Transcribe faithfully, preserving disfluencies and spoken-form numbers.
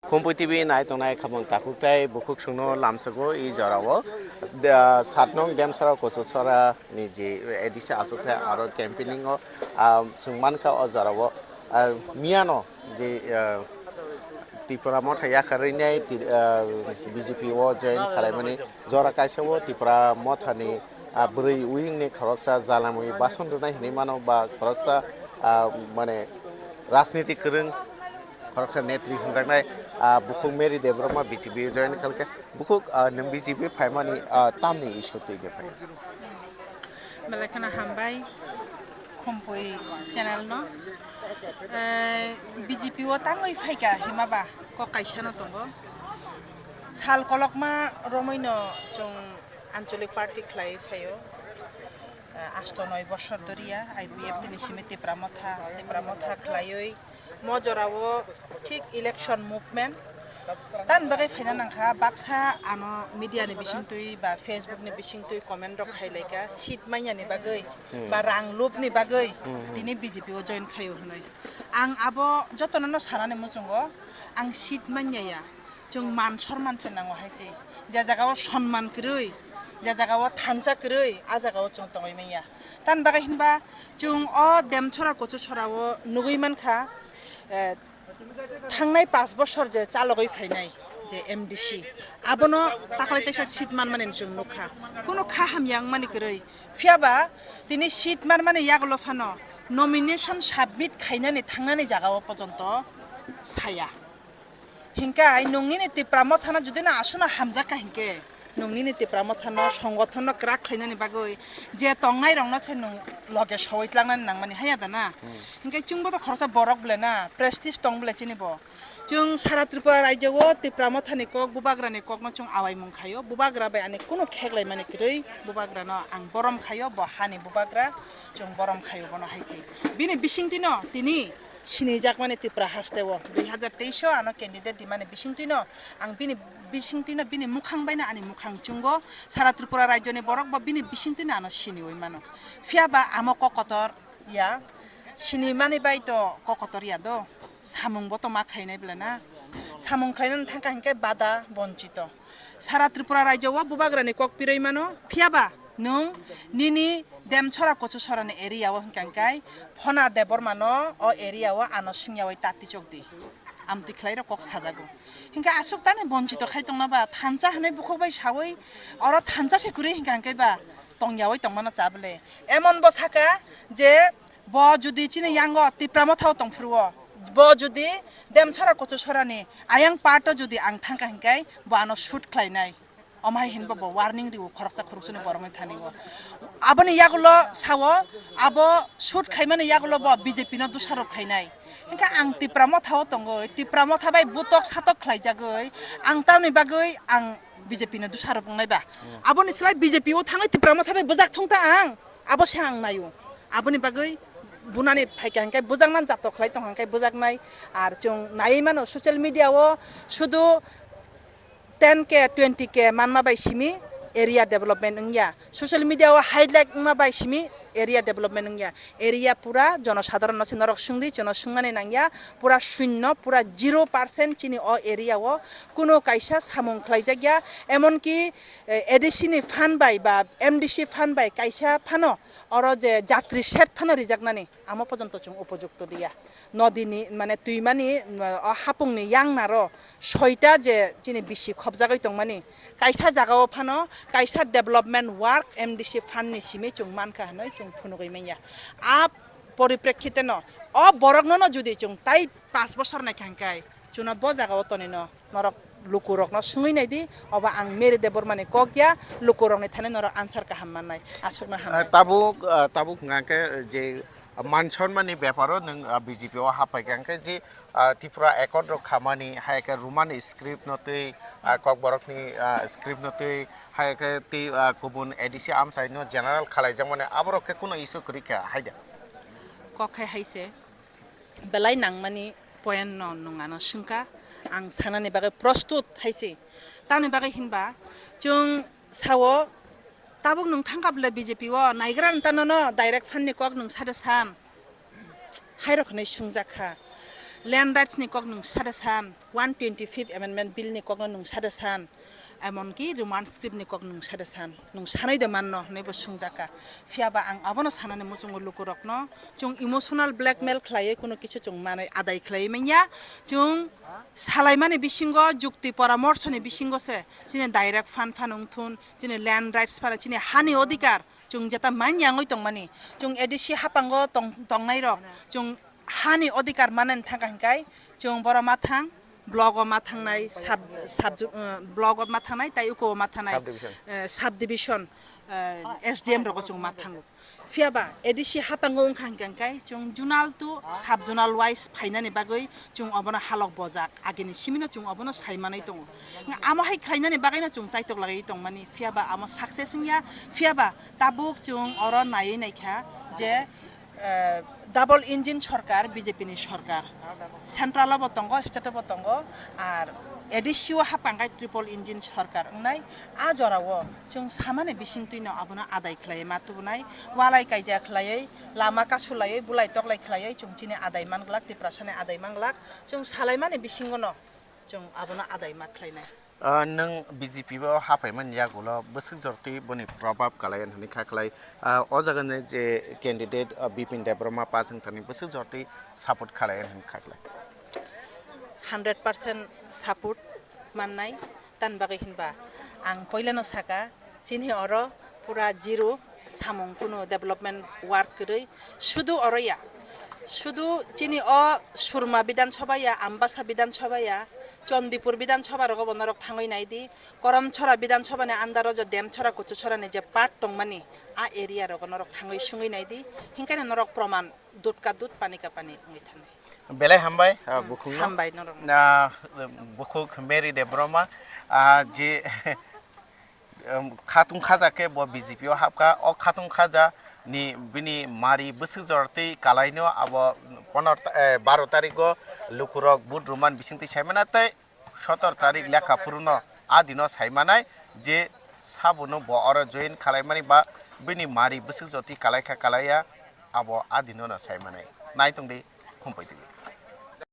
Khumpui T V nai tongnai khamung takhuk tei bukhuk songno lamsogo i jorao. Da-, sat nong Demsara Kochusora ni je A D C achuk thai aro campaigning o, ah, chwng mankha o jorao, ah, miyano je, ah, Tipra Motha yakarwi nai ti-, ah, B J P o join khalaimani jora kaisa o Tipra Motha ni, ah, bwrwi wing ni khoroksa jalamwi bason rwnai hinwi mano ba khoroksa, ah, mane rajniti kwrwng khoroksa netri hwnjaknai, ah, bukhuk Mary Debbarma B J P join khalkhe. Bukhuk, ah, nwng B J P phaimani, ah, tamni issue twi de phai? Belai kheno hambai Khumpui channel no. Eh, B J P o tangwi phaikha hima ba kok kaisa no tongo. Sal kolokma romwi no chwng Ancholic party khlai phaio. Eh, asto noi bosor doriya I P F T ni simi Tipra Motha, Tipra Motha khlaiwi mo jorao thik election movement. Tamni bagwi phaina nangkha, baksa ano media ni bisingtwi ba Facebook ni bisingtwi comment rok khailaika, seat manya ni bagwi ba rang lub ni bagwi tini B J P o join khaio hwnwi. Ang abo jotono no sanani muchungo, ang seat manya ya. Chwng man sorman se nango hai se. Je jagao sonman kwrwi, je jagao thansa kwrwi, a jagao chwng tongwi manya. Tamni bagwi hinba chwng o Demsora Kochusora o nugwi mankha, eh, thangnai pash bosor je chalogwi phainai je M D C, abono taklai teisa seat manmani chwng nukha. Kunu kha hamya wngmani kwrwi. Phiyaba tini seat manmani yagulo phano nomination submit khainani thangnani jagao pojonto saya. Hinkhe ai nwng nini Tipra Mothano jodi no aswkno hamjakha hinkhe, nwng nini Tipra Mothano, songothonno kwrak khlainani bagwi je tongnairokno se nwng loge sowui tlangnani nangmani haya da na? Hmm. Hinkhe chwngbo to khoroksa borok bwle na, prestige tong bwle chini bo. Chwng sara Tripura rajyo o Tipra Mothani kok, Bubagrani kokno chwng awaimung khaio. Bubagra bai ani kunu kheklaimani kwrwi, Bubagrano ang borom khaio, bo hani Bubagra, chwng borom khaio bono hai se. Bini bisingtwino tini sinijakmani Tripura hasteo dui hazar teis o ano candidate dimani bisingtwino ang bini bisingtwino bini mukhang baino ani mukhang chungo sara Tripura rajyoni borok bo bini bisingtwino ano siniwi mano. Phiyaba amo kok kotor ya, sinimani bai to kok kotor ya do, samungbo to ma khainai bwle na, samung khlainani thangkha hinkhe bada bonchito. Sara Tripura rajyo o Bubagrani kok pirwi mano, phiyaba nwng nini Demsora Kochusorani area o hwnkha hinkhe Phona Debbarmano o area o ano swngyawi ta tichok di. Amtwi khlairok kok sajago. Hinkhe aswk tani bonchito khai tongna ba thansa hwnwi bukhuk bai sawi oro thansa se kwrwi hinkha hinkhe ba tongyawi tongmano cha bwle. Emon bo saka je bo jodi chini yango Tipra Mothao tongphuru o, bo jodi Demsora Kochusorani ayang part o jodi ang thangkha hinkhe bo ano shoot khlainai. Omo hai hinba bo warning rio khoroksa khoroksani borokni thani o. Aboni yagulo sao, abo shoot khaimani yagulo bo B J P no dusarop khainai. Hinkhe ang Tipra Mothao tongwi, Tipra Motha bai butok satok khlaijagwi, ang tamni bagwi ang B J P no dusarop wngnai ba. Hmm. Aboni slai B J P o thangwi Tipra Motha bai bwjak thung ta ang, abo se ang naio. Aboni bagwi bunani phaikha hinkhe bwjaknani jatok khlai tongkha hinkhe bwjaknai. Ar chwng naiwi mano social media o sudu ten K, twenty K manma bai simi area development wngya. Social media o highlight wngma bai simi area development wngya. Area pura jonosadharon no se norok swngdi, chwngno swngmani nangya. Pura shunno, pura zero percent chini o area o kuno kaisa samung khlaijakya. Emonki, eh, A D C ni fund bai ba M D C fund bai kaisa phano oro je jatri shed phano rijaknani. Amo pojonto chwng upojukto liya. Nodini, mane, twimani, o hapungni yangnaro soita je chini bisi khopjagwi tongmani, kaisa jagao phano kaisa development work M D C fund ni simi chwng mankha hwnwi chwng phunugwi manya. A poriprekkhite no, o borokno no jodi chwng tai panch bosor naikha hwnkhe, chwngno bo jagao tonino. Norok lukurokno swngwi naidi, obo ang Mary Debbarmani kok ya, lukurokni thani norok answer kaham mannai, aswkno hambai. Ah, tabuk, ah, tabuk hwnkha khe je, ah, man sonmani beparo nwng, ah, B J P o haphaikha hwnkhe je, ah, Tripura Accord rok khamani, hai khe Roman script no twi, ah, Kokborokni, ah, script no twi, hai khe tei, ah, kubun A D C amchaino general khalaijakmani, aborok khe kuno issue kwrwi kha, hai da? Kok khai hai se. Belai nangmani point no nwng ano swngkha, ang sanani bagwi prostut hai se. Tamni bagwi hinba chwng sao, tabuk nwng thangkha bwle B J P o, naigra nta nono direct fund ni kok nwng sade san? Hairok hwnwi swngjak kha. Land rights ni kok nwng sada san, one twenty fifth amendment bill ni kok no nwng sada san, emonki Roman script ni kok nwng sada san, nwng sanai de manno hwnwi bo sungjakha. Phiyaba ang abono sanani muchungo lukurokno chwng emotional blackmail khlaiwi kuno kisu chwng manwi adai khlaiwi manya. Chwng salaimani bisingo jukti poramorsoni bisingo se chini direct phan phan wngthun, chini land rights phano chini hani odhikar chwng jeta manyangwi tongmani, chwng A D C hapango tong-, tongnairok chwng hani odhikar manani thangkha hinkai chwng boro ma thang, block o ma thangnai, sub, sub, uh, block o ma thangnai, tai uko o ma thangnai, Subdivision. Eh, subdivision, eh, S D M rogo chwng ma thango. Phiyaba A D C hapango wngkha hinkai chwng zonal to sub zonal wise phainani bagwi chwng obono halok bojak, agini simino chwng obono sai manai tongo. Amo hai khlainani bagwino chwng chaitok lagwi tongmani, phiyaba amo success wngya, phiyaba tabuk chwng oro naiwi naikha je, eh, double engine sorkar, B J P ni sorkar, central o bo tongo, state o bo tongo, ar A D C o hapkang khe triple engine sorkar wngnai. A jorao chwng samani bisingtwino abono adai khlaiwi ma tubunai, walai kaija khlaiwi, lama kasu laiwi, bulai toklai khlaiwi chwng chini adai manglak, Tiprasani adai manglak, chwng salaimani bisingono chwng abono adai ma khlainai. Ah, nwng B J P o haphaimani yagulo bwswk jortwi boni probab kalayan hwnwi kha khlai. Ah, o jaga ni je candidate, ah, Bipin Debbarma pass wng thani bwswk jortwi support kalayan hwnwi kha khlai. Hundred percent support mannai, tan bagwi hinba ang poilano saka, chini oro pura zero, samung kunu development work kwrwi, sudu oro ya, sudu chini o Surma Bidhan Sabha ya, Ambasa Bidhan Sabha ya, Chandipur Bidhan Sabha rogo bo norok thangwi nai di, Korom Chora Bidhan Sabha ni under o je Dem Chora, Kuchu Chora ni je part tongmani, a area rogo norok thangwi sungwi nai di, hinkhe norok proman dut ka dut, pani ka pani wngwi thanai. Belai hambai, ah, bukhukno. Hambai norok. Ah, bukhuk Mary Debbarma, ah, je, em, khatung khaja khe bo B J P o hapkha, o khatung khaja ni bini mari bwswk jortwi kalaino abo pondro ta-, eh, baro tarikgo lukurok vote rwman bisingtwi saimana tei sotor tarik lekha phuruno a dino saimanai je sabono bo oro join khalaimani ba bini mari bwswk jotwi kalaikha kalaiya abo a dinono saimanai. Nai tongdi, Khumpai T V.